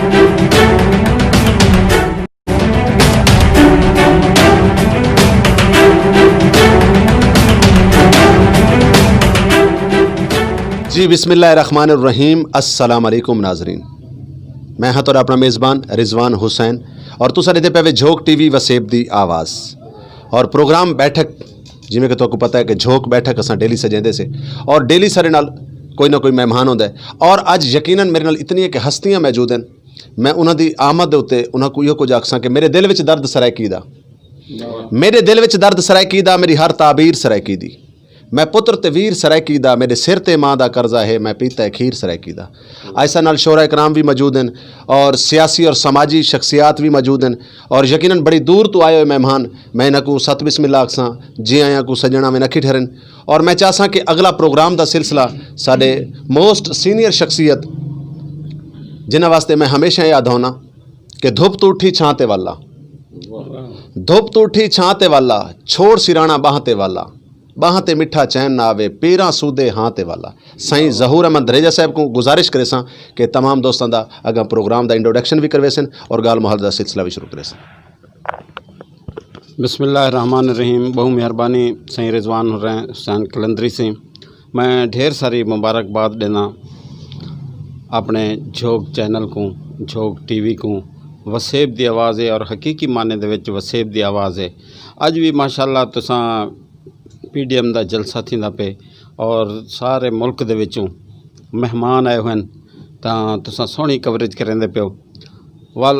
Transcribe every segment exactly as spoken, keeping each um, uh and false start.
جی، بسم اللہ الرحمن الرحیم۔ السلام علیکم ناظرین، میں ہاں تہاݙا اپݨا میزبان رضوان حسین اور تساں ݙیہدے پئے وے جھوک ٹی وی وسیب دی آواز۔ اور پروگرام بیٹھک، جیویں کہ تہاکوں پتہ ہے کہ جھوک بیٹھک اساں ڈیلی سجیندے سے اور ڈیلی ساݙے نال کوئی نہ کوئی مہمان ہوندا ہے۔ اور اڄ یقیناً میݙے نال اتنی ہے کہ ہستیاں موجود ہیں، میں انہاں دی آمد دے اتے انہاں کوں ایہو کجھ آکھساں کہ میݙے دل وچ درد سرائیکی دا، میݙے دل وچ درد سرائیکی دا، میݙی ہر تعبیر سرائیکی دی۔ میں پتر تے ویر سرائیکی دا، میݙے سر تے ماں دا قرضہ ہے، میں پیتا ہے کھیر سرائیکی دا۔ ایسا نال شعراء کرام وی موجود ہیں اور سیاسی اور سماجی شخصیات وی موجود ہیں اور یقیناً بڑی دور تو آئے ہوئے مہمان، میں انہاں کوں ست بسم اللہ آکھساں، جی آیاں کوں سڄݨ آویں اکھیٹھرن۔ اور میں چاہساں کہ اگلا پروگرام دا سلسلہ ساݙے موسٹ سینئر شخصیت، جنہاں واسطے میں ہمیشہ یاد ہونا کہ دھپ توں اٹھی چھاں تے والا، دھپ توں اٹھی چھاں تے والا، چھوڑ سراݨا ٻانہہ تے والا، ٻانہہ تے مٹھا چین نہ آوے، پیراں سودے ہاں تے والا۔ سائیں ظہور احمد دھریجہ صاحب کوں گزارش کریساں کہ تمام دوستاں دا اڳاں پروگرام دا انٹروڈکشن وی کرویسن اور ڳالھ مہاڑ دا سلسلہ وی شروع کریسن۔ بسم اللہ الرحمن الرحیم۔ ٻہوں مہربانی سائیں رضوان حسین قلندری سئیں۔ میں ڈھیر ساری مبارکباد ݙینداں اپݨے جھوک چینل کوں، جھوک ٹی وی کوں۔ وسیب دی آواز ہے اور حقیقی معنی دے وچ وسیب دی آواز ہے۔ اڄ وی ماشاءاللہ تساں پی ڈی ایم دا جلسہ تھیندا پئے اور سارے ملک دے وچوں مہمان آئے ہوئے ہن، تاں تساں سوہݨی کوریج کریندے پئے ہو۔ ول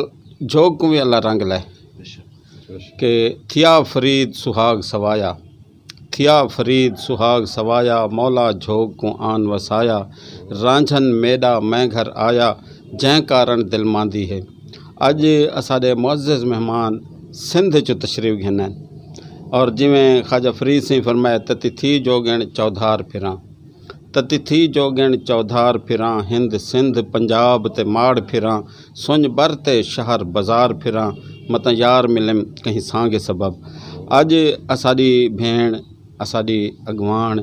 جھوک کوں وی اللہ رنگ لائے کہ تھیا فرید سہاڳ سوایا، تھیا فرید سہاڳ سوایا، مولا جھوک کوں آن وسایا، رانجھن میݙا میں گھر آیا، جئیں کارݨ دل ماندی ہے۔ اڄ اساݙے معزز مہمان سندھ اچوں تشریف گھن ہن اور جیویں خواجہ فرید سئیں فرمایا، تتی تھی جوڳݨ چودھار پھراں، تتی تھی جوڳݨ چودھار پھراں، ہند سندھ پنجاب تے ماڑ پھراں، سنڄ ٻر تے شہر بازار پھراں، متاں یار ملم کہیں سانڳے سبب۔ اڄ اساݙی بھیݨ، اساݙی اڳواݨ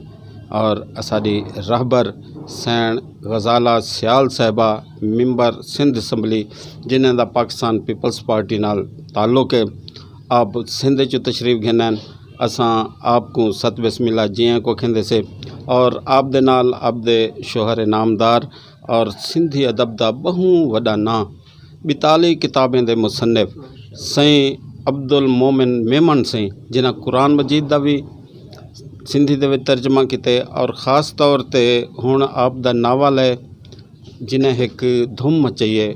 اور اساݙی رہبر سئیݨ غزالہ سیال صاحبہ، ممبر سندھ اسمبلی، جنہاں دا پاکستان پیپلز پارٹی نال تعلق ہے، آپ سندھ اچوں تشریف گھن ہن۔ اساں آپ کوں ست بسم اللہ جیاں کوں آکھیندے سے اور آپ دے نال آپ دے شوہر نامدار اور سندھی ادب دا ٻہوں وݙا ناں، ٻتالیہہ کتابیں دے مصنف سئیں عبدالمومن میمن سئیں، جنہاں قرآن مجید دا وی سندھی دے وچ ترجمہ کیتے اور خاص طور تے ہݨ آپ دا ناول ہے جنہیں ہک دھم مچئی ہے،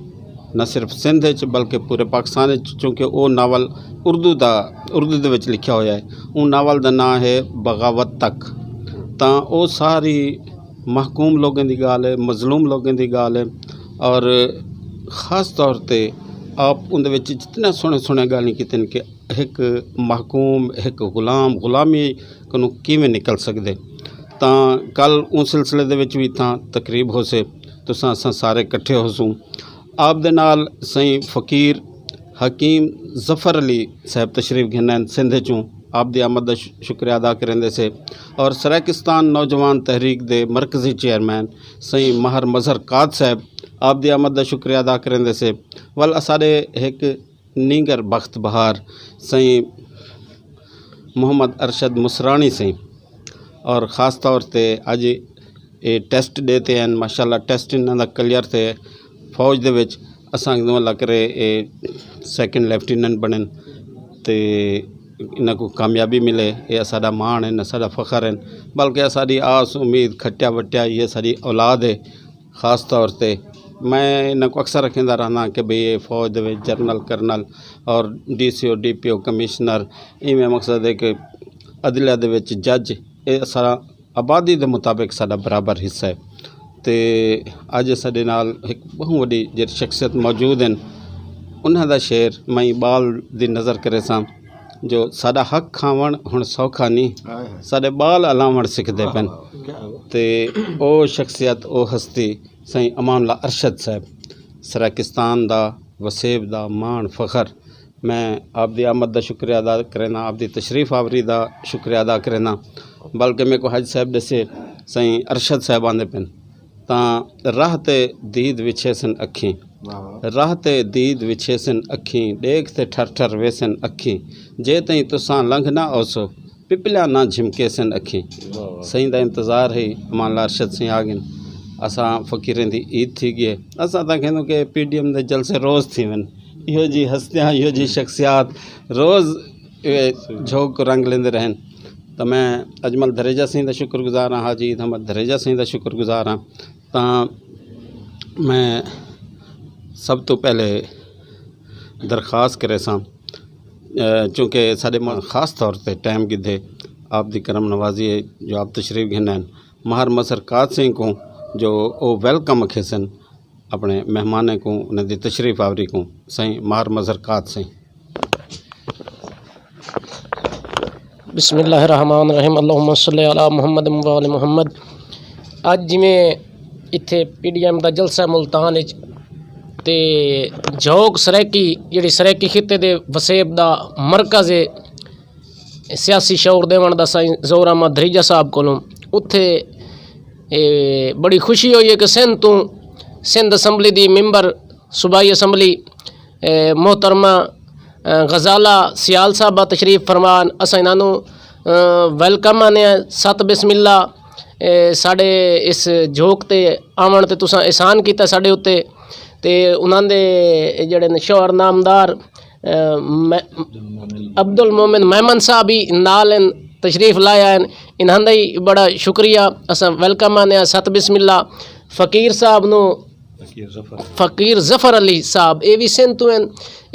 نہ صرف سندھ اچ بلکہ پورے پاکستان اچ، چونکہ او ناول اردو دا، اردو دے وچ لکھیا ہویا ہے۔ اوں ناول دا ناں ہے بغاوت تک۔ تاں او ساری محکوم لوگیں دی ڳالھ ہے، مظلوم لوگیں دی ڳالھ ہے، اور خاص طور تے آپ اوندے وچ جتنے سوہݨے سوہݨے ڳالھیں کیتن کہ ہک محکوم، ہک غلام غلامی کنوں کیویں نکل سڳدے۔ تاں کل اوں سلسلے دے وچ وی اتھاں تقریب ہوسے، تساں اساں سارے کٹھے ہوسوں۔ آپ دے نال سئیں فقیر حکیم ظفر علی صاحب تشریف گھن ہن سندھ اچوں، آپ دی آمد دا ش-، شکریہ ادا کریندے سے۔ اور سرائیکستان نوجوان تحریک دے مرکزی چیئرمین سئیں ماہر مظہر قاد صاحب آپ دی آمد دا شکریہ ادا کریندے سے۔ ول اساݙے ہک نینگر بخت بہار سئیں محمد ارشد مصراݨی سئیں، اور خاص طور تے اڄ اے ٹیسٹ ݙے تے ہن، ماشاءاللہ ٹیسٹ انہاں دا کلیئر تھئے۔ فوج دے وچ اساں کوں اللہ کرے اے سیکنڈ لیفٹیننٹ بݨن تے انہاں کوں کامیابی ملے۔ اے اساݙا ماݨ ہن، اساݙا فخر ہن، بلکہ اساݙی آس امید کھٹیا وٹیا ایہ ساݙی اولاد ہے۔ خاص طور تے میں انہاں کوں اکثر آکھیندا رہنداں کہ بھئی اے فوج دے وچ جنرل، کرنل اور ڈی سی او، ڈی پی او، کمشنر، ایویں مقصد ہے کہ عدلیہ دے وچ جج، اے اساݙا آبادی دے مطابق ساݙا برابر حصہ ہے۔ تے اڄ ساݙے نال ہک ٻہوں وݙی جیڑھی شخصیت موجود ہن، انہاں دا شعر میں ٻال دی نظر کریساں جو ساݙا حق کھاوݨ ہݨ سوکھا نی، ہائے ہائے۔ ساݙے ٻال الاوݨ سکھدے پن۔ کیا بات۔ تے او شخصیت، او ہستی سئیں امان اللہ ارشد صاحب، سرائیکستان دا، وسیب دا ماݨ فخر۔ میں آپ دی آمد دا شکریہ ادا کرینداں، آپ دی تشریف آوری دا شکریہ ادا کرینداں۔ بلکہ میکوں حاجی صاحب ݙسے سئیں ارشد صاحب آندے پن۔ تاں راہ تے دید وچھیسن اکھیں، راہ تے دید وچھیسن اکھیں، ݙیکھ تے ٹھر ٹھر ویسن اکھیں، جے تئیں تساں لنگھ نہ اوسو، پپلیاں نہ جھمکیسن اکھیں۔ سئیں دا انتظار ہے، امان اللہ ارشد سئیں آ ڳن۔ اساں فقیریں دی عید تھی ڳئی ہے۔ اساں تاں کہندوں کہ پی ڈی ایم دے جلسے روز تھی ون۔ ایہو جی ہستیاں، ایہو جی شخصیات روز اے جھوک کوں رنگ لیندے رہن۔ تاں میں اجمل دھریجہ سئیں دا شکر گزار ہاں، حاجی عید احمد دھریجہ سئیں دا شکر گزار ہاں۔ تاں میں سب توں پہلے درخواست کریساں، اے، چونکہ ساݙے ماں خاص طور تے ٹائم گھدے، آپ دی کرم نوازی ہے جو آپ تشریف گھن آئن۔ ماہر مظہر قادسیں کوں جو او ویلکم اکھیسن اپݨے مہمانیں کوں، انہاں دی تشریف آوری کوں۔ سئیں ماہر مظہر قادسیں۔ بسم اللہ الرحمن الرحیم، اللہم صلی علی محمد و آل محمد۔ اڄ جیویں اتھے پی ڈی ایم دا جلسہ ملتان اچ تے جھوک سرائیکی، جیڑھی سرائیکی خطے دے وسیب دا مرکز ہے، سیاسی شعور ݙیوݨ دا سائیں ظہور احمد دھریجہ صاحب کولوں اتھے، اے، بڑی خوشی ہوئی ہے کہ سندھ توں، سندھ اسمبلی دی ممبر صوبائی اسمبلی، اے، محترمہ، اے، غزالہ سیال صاحبہ تشریف فرمان۔ اساں انہاں نوں، اے، ویلکم آنے ہیں۔ ست بسم اللہ، اے، ساݙے اس جھوک تے آوݨ تے تساں احسان کیتا ساݙے اتے۔ تے انہاں دے جیڑھے نے شوہر نامدار، اے، میں، عبدالمومن میمن صاحب ہی نال ہن، تشریف لایا ہن۔ انہاں دا ہی بڑا شکریہ۔ اساں ویلکم آنے ہیں۔ ست بسم اللہ فقیر صاحب نوں، فقیر ظفر علی صاحب، اے وی سندھ توں ہن۔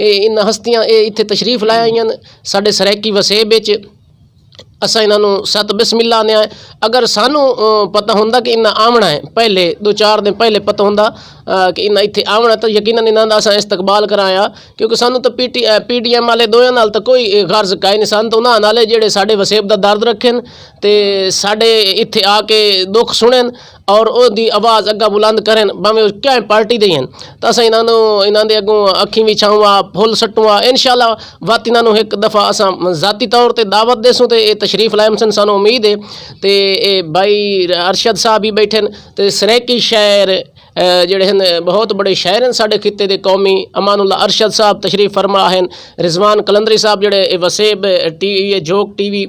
اے انہاں ہستیاں اے اتھے تشریف لائے آئیاں ساݙے سرائیکی وسیب وچ۔ اساں انہاں نوں ست بسم اللہ آنے آئے۔ اگر سانوں، اے، پتہ ہوندا کہ انہاں آوݨا ہے پہلے، دو چار دن پہلے پتہ ہوندا، اے، کہ انہاں اتھے آوݨا ہے، تاں یقیناً انہاں دا اساں استقبال کرایا۔ کیونکہ سانوں تاں پی ٹی، اے، پی ڈی ایم والے دویاں نال تاں کوئی، اے، غرض کائے نہیں۔ سانوں تاں انہاں نال ہے جیڑھے ساݙے وسیب دا درد رکھن تے ساݙے اتھے آ کے ݙکھ سݨن اور اوندی آواز اڳاں بلند کرن، بھاویں او کہیں پارٹی دے ہن۔ تاں اساں انہاں نوں، انہاں دے اڳوں اکھیں وچھاؤں آ، پھل سٹوں آ۔ انشاءاللہ وت انہاں نوں ہک دفعہ اساں ذاتی طور تے دعوت ݙیسوں تے اے تشریف لائے ہن، سانوں امید ہے۔ تے اے بھائی ارشد صاحب ہی ٻیٹھن تے سرائیکی شاعر، اے، جیڑھے ہن، بہت بڑے شاعر ہن ساݙے خطے دے قومی۔ امان اللہ ارشد صاحب تشریف فرما ہن، رضوان قلندری صاحب جیڑھے اے وسیب ٹی وی، اے جھوک ٹی وی،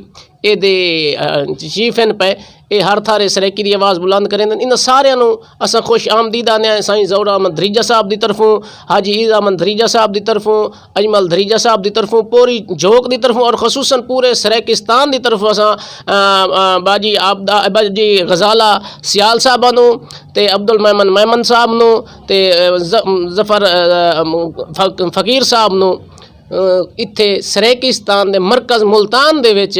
اے دے، اے، چیف ہن پئے۔ اے ہر تھارے سرائیکی دی آواز بلند کریندن۔ انہاں ساریاں نوں اساں خوش آمدید آنے ہیں۔ سائیں ظہور احمد دھریجہ صاحب دی طرفوں، حاجی عید احمد دھریجہ صاحب دی طرفوں، اجمل دھریجہ صاحب دی طرفوں، پوری جھوک دی طرفوں اور خصوصاً پورے سرائیکستان دی طرفوں اساں، آ، آ، باجی عابدہ، باجی غزالہ سیال صاحبہ نوں تے عبدالمیمن میمن صاحب نوں تے، آ، ظ-، ظفر، آ، فق-، فقیر صاحب نوں، آ، اتھے سرائیکستان دے مرکز ملتان دے وچ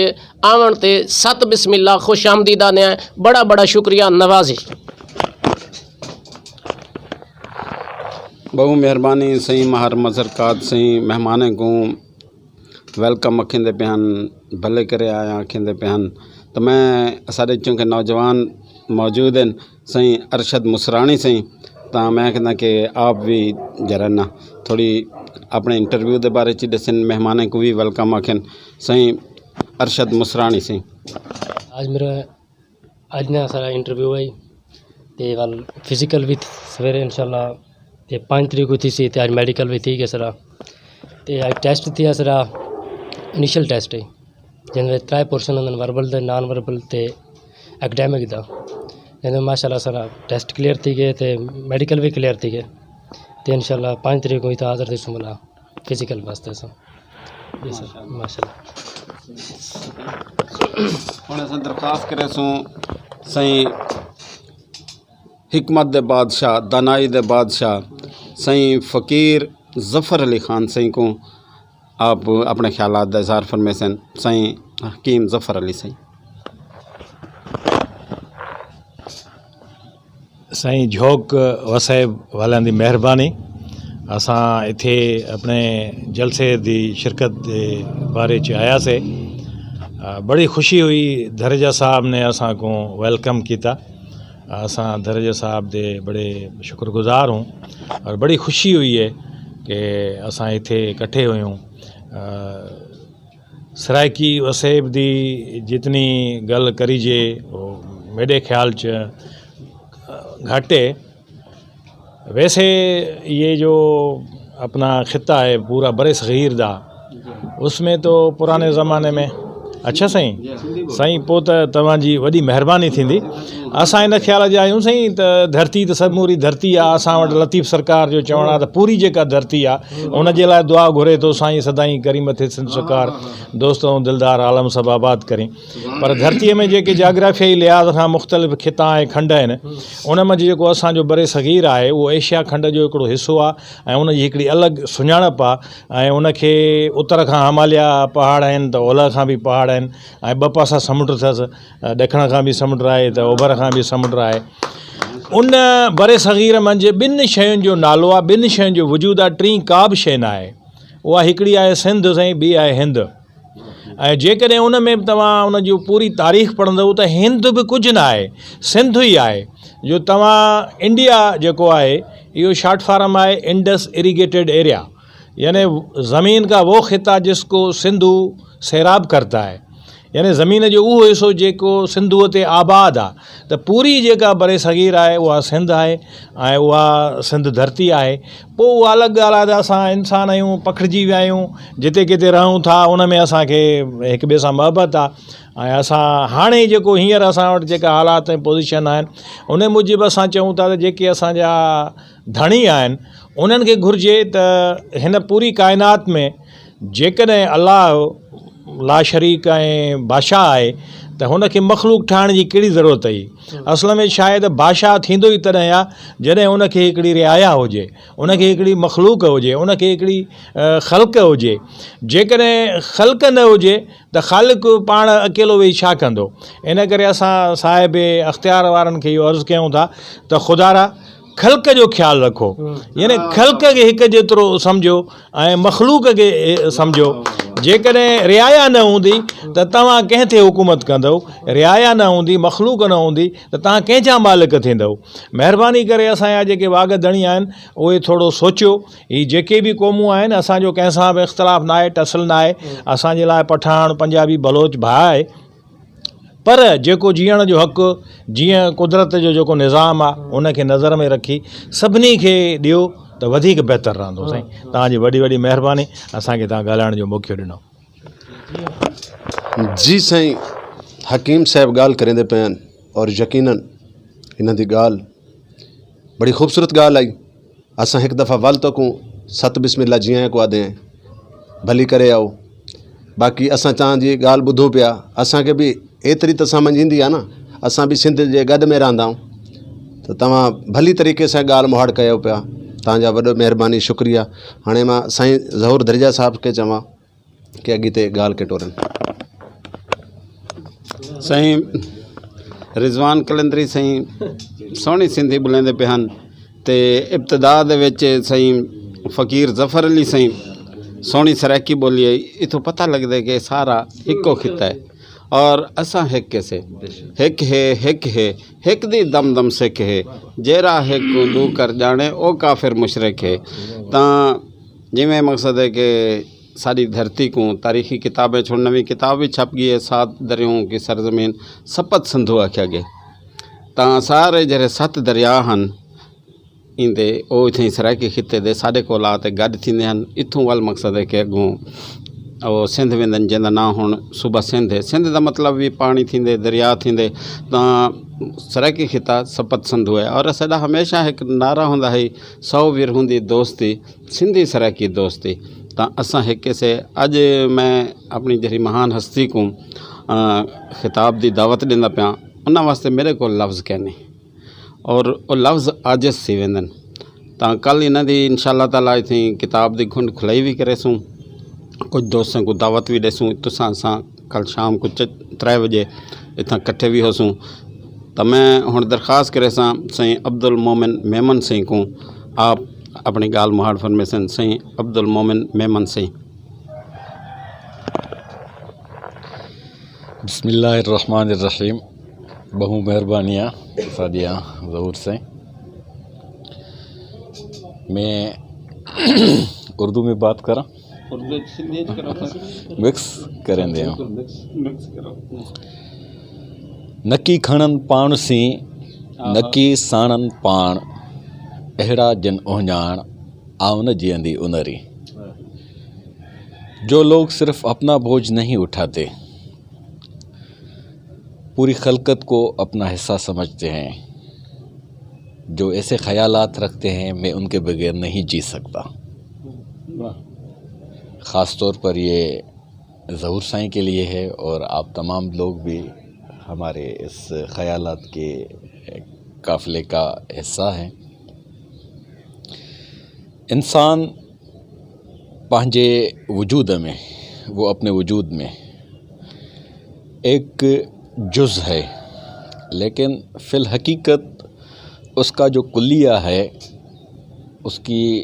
آوݨ تے ست بسم اللہ خوش آمدید آنے ہیں۔ بڑا بڑا شکریہ، نوازش۔ ٻہوں مہربانی سئیں ماہر مظہر قادسیں، مہمانیں کوں ویلکم اکھیندے پئے ہن، بھلے کرے آیا اکھیندے پئے ہن۔ تاں میں، اساݙے چونکہ نوجوان موجود ہن، سئیں ارشد مصراݨی سئیں، تاں میں آکھداں کہ آپ وی ذرا نا تھوڑی اپݨے انٹرویو دے بارے چ ݙسن، مہمانیں کوں وی ویلکم آکھن۔ سئیں ارشد مصراݨی سئیں۔ اڄ میرا، اڄ نا سارا انٹرویو ہے تے ول فزیکل وی سویرے انشاءاللہ تے پنج تاریخ کو تھی سی تے اڄ میڈیکل وی تھی ڳئے سارا۔ تے اڄ ٹیسٹ تھیا سارا، انیشل ٹیسٹ ہے، جن وچ ترائے پورشن ہوندن، وربل تے نان وربل تے اکیڈیمک دا۔ جن ماشاءاللہ سارا ٹیسٹ کلیئر تھی ڳئے تے میڈیکل وی کلیئر تھی ڳئے۔ تے انشاءاللہ پنج تاریخ کو اتھاں حاضر تھیسوں بھلا فزیکل واسطے اساں۔ جی سر، ماشاءاللہ۔ ہݨ اساں درخواست کریسوں سئیں حکمت دے بادشاہ، دانائی دے بادشاہ، سئیں فقیر ظفر علی خان سئیں کوں آپ اپݨے خیالات دا اظہار فرمیسن۔ سئیں حکیم ظفر علی سئیں۔ سائیں جھوک وسائب والیاں دی مہربانی۔ اساں اتھے اپݨے جلسے دی شرکت دے بارے چ آیا سے۔ آ، بڑی خوشی ہوئی، دھرجہ صاحب نے اساں کوں ویلکم کیتا۔ اساں دھرجہ صاحب دے بڑے شکر گزار ہوں اور بڑی خوشی ہوئی ہے کہ اساں اتھے اکٹھے ہوئے ہوں۔ آ، سرائیکی وسیب دی جتنی گل کریجے، او میݙے خیال چ گھٹ ہے۔ ویسے یہ جو اپنا خطہ ہے پورا بر صغیر دا، اس میں تو پرانے زمانے میں، اچھا سائیں، سائیں پوت توہاں جی وڈی مہربانی تھیندی۔ اساں ان خیال جا آیوں سائیں، تے دھرتی تے سموری دھرتی آ، اساں وٹ لطیف سرکار جو چونا تے پوری جیکا دھرتی آ، ان جے لائے دعا گھرے تو سائیں سدائیں کریم تھے سن سرکار۔ دوستوں، دلدار عالم سب آباد کریں۔ پر دھرتی میں جے کہ جاگرافیائی لحاظ کھاں مختلف خطہ ہیں، کھنڈ ہیں، ان میں جے کو اساں جو بر صغیر آئے، وہ ایشیا کھنڈ جو ایکڑو حصو آ، ایں ان جی ایکڑی الگ سنجانا پا، ایں ان کے اتر کھاں ہمالیہ پہاڑ ہیں، تو اولا کھاں بھی پہاڑ ہیں، ایں بپاسا سمندر تھا، ڈکھنا کھاں بھی سمندر آئے، تو اوبر کھاں بھی سمندر آئے۔ ان بر صغیر من جے بن شین جو نالو آ، بن شین جو وجود آ، ٹرین کاب شین آئے۔ وہ ہکڑی آئے سندھ سائیں، بی آئے ہند۔ ۽ جيڪڏهن ان ۾ توهان ان جو پوري تاريخ پڙهندو ته هند به ڪجهه نه آهي، سنڌ ئي آهي. جو توهان انڊيا جيڪو آهي، اهو شارٽ فارم آهي انڊس ايريگيٽيڊ ايريا، يعني زمين کا وہ خطہ جس کو سندھو سيراب کرتا هي، يعني زمين جو اهو حصو جيڪو سنڌو تي آباد آهي. ته پوري جيڪا بر صغير آهي، اها سنڌ آهي ۽ اها سنڌ ڌرتي آهي. پوءِ اها الڳ ڳالهه آهي ته اسان انسان آهيون، پکڙجي ويا آهيون، جتي ڪٿي رهون ٿا، ان ۾ اسان کي هڪ ٻئي سان محبت آهي. ۽ اسان هاڻي جيڪو هينئر اسان وٽ جيڪا حالات ۽ پوزيشن آهن، ان موجب اسان چئون ٿا ته جيڪي اسان جا ڌڻي آهن، انهن کي گهرجي ته هن پوري ڪائنات ۾ جيڪڏهن الله لا شريڪ ۽ بادشاهه آهي، ته هن کي مخلوق ٺاهڻ جي ڪهڙي ضرورت هئي؟ اصل ۾ شايد بادشاهه ٿيندو ئي تڏهن آهي، جڏهن هن کي هڪڙي رعايا هجي، هن کي هڪڙي مخلوق هجي، هن کي هڪڙي، ا، خلق هجي. جيڪڏهن خلق نه هجي، ته خالق پاڻ اڪيلو ويهي ڇا ڪندو؟ ان ڪري اسان صاحب اختيار وارن کي اهو عرض ڪيون ٿا ته خدا را خلق جو خيال رکو، يعني خلق کي هڪ جيترو سمجهو ۽ مخلوق کي سمجهو. جيڪڏهن رعايا نه هوندي، ته توهان ڪنهن تي حڪومت ڪندؤ؟ رعايا نه هوندي، مخلوق نه هوندي، ته توهان ڪنهن جا مالڪ ٿيندؤ؟ مهرباني ڪري اسان جا جيڪي واڳ ڌڻي آهن، اهي ٿورو سوچيو. هي جيڪي به قومون آهن، اسان جو ڪنهن سان به اختلاف نه آهي، ٽسل نه آهي. اسان جي لاءِ پٺاڻ، پنجابي، بلوچ ڀاءُ آهي. پر جيڪو جيئڻ جو حق، جيئن قدرت جو جيڪو نظام آهي، ان کي نظر ۾ رکي سڀني کي ڏيو، ته وڌيڪ بهتر رهندو. سائين، توهان جي وڏي وڏي مهرباني، اسان کي توهان ڳالهائڻ جو موقعو ڏنو. جي سائين، حڪيم صاحب ڳالهه ڪريندي پئي آهن، اور يقيناً انهن جي ڳالهه بڙي خوبصورت ڳالهه آهي. اساں ہک دفعہ ول تکوں ست بسم اللہ جیئاں کوں آہدے ہیں، بھلی کرے آؤ۔ باقی اساں تاں جی ڳالھ ٻدھوں پیا، اساں کے بھی ایتری تاں سمجھ ایندی آ نا، اساں بھی سندھ جے گݙ میں رہندا ہوں۔ تاں تواں بھلی طریقے سیں ڳالھ مہاڑ کیو پیا، تاں جا وݙو مہربانی، شکریہ۔ ہاݨے ماں سائیں ظہور دھریجہ صاحب کے چواں کہ اڳی تے ڳالھ کے ٹورن۔ سائیں رضوان قلندری سائیں سوہݨی سندھی ٻولیندے پئے ہن۔ تے ابتدا دے وچ سائیں فقیر ظفر علی سائیں سوہݨی سرائیکی ٻولی آئی۔ اتھوں پتہ لڳدے کہ سارا ہکو خطہ ہے اور اساں ہک کسے، ہک ہے، ہک ہے، ہک دی دم دم سکھ ہے۔ جیڑھا ہک کوں ݙو کر ڄاݨے، او کافر مشرک ہے۔ تاں جیویں مقصد ہے کہ ساݙی دھرتی کوں تاریخی کتابیں چ ہݨ نویں کتاب وی چھپ ڳئی ہے، سات دریاؤں کی سرزمین، سپت سندھو آکھیا ڳئے۔ تاں سارے جیڑھے ست دریا ہن، ایندے او اتھیں سرائیکی خطے دے ساݙے کول آ تے گݙ تھیندے ہن۔ اتھوں ول مقصد ہے کہ اڳوں او سندھ ویندن، جیندا ناں ہݨ صوبہ سندھ ہے۔ سندھ دا مطلب وی پاݨی تھیندے، دریا تھیندے۔ تاں سرائیکی خطہ سپت سندھو ہے اور اساݙا ہمیشہ ہک نعرہ ہوندا ہے، سو ورہوں دی دوستی، سندھی سرائیکی دوستی۔ تاں اساں ہک کسے، اڄ میں اپݨی جیڑھی مہان ہستی کوں، آ، خطاب دی دعوت ݙیندا پیاں، انہاں واسطے میݙے کول لفظ کینی اور او لفظ عاجز تھی ویندن۔ تاں کل انہاں دی انشاءاللہ تعالیٰ اتھیں کتاب دی گھنڈ کھلائی وی کریسوں، کجھ دوستاں کوں دعوت وی ݙیسوں۔ تساں اساں کل شام کوں چ-، ترے وڄے اتھاں کٹھے وی ہوسوں۔ تاں میں ہݨ درخواست کریساں سائیں عبدالمومن میمن سائیں کوں، آپ اپݨی ڳالھ مہاڑ فرمیسن۔ سائیں عبدالمومن میمن سائیں۔ بسم اللہ الرحمن الرحیم۔ ٻہوں مہربانیاں ساݙیاں ظہور سائیں۔ میں اردو میں بات کراں؟ اردو وچ سندھی وچ کرو سر۔ مکس کریندے ہوں۔ بالکل مکس، مکس کرو۔ نکی کھݨن پاݨ سیں، نکی ساݨن پاݨ، اہڑا جن اہنجاݨ، آؤ نہ جیندی انری۔ جو لوگ صرف اپنا بوجھ نہیں اٹھاتے، پوری خلقت کو اپنا حصہ سمجھتے ہیں، جو ایسے خیالات رکھتے ہیں، میں ان کے بغیر نہیں جی سکتا۔ خاص طور پر یہ ظہور سائیں کے لیے ہے، اور آپ تمام لوگ بھی ہمارے اس خیالات کے قافلے کا حصہ ہیں۔ انسان پنہنجے وجود میں، وہ اپنے وجود میں ایک جز ہے، لیکن فی الحقیقت اس کا جو کلیہ ہے، اس کی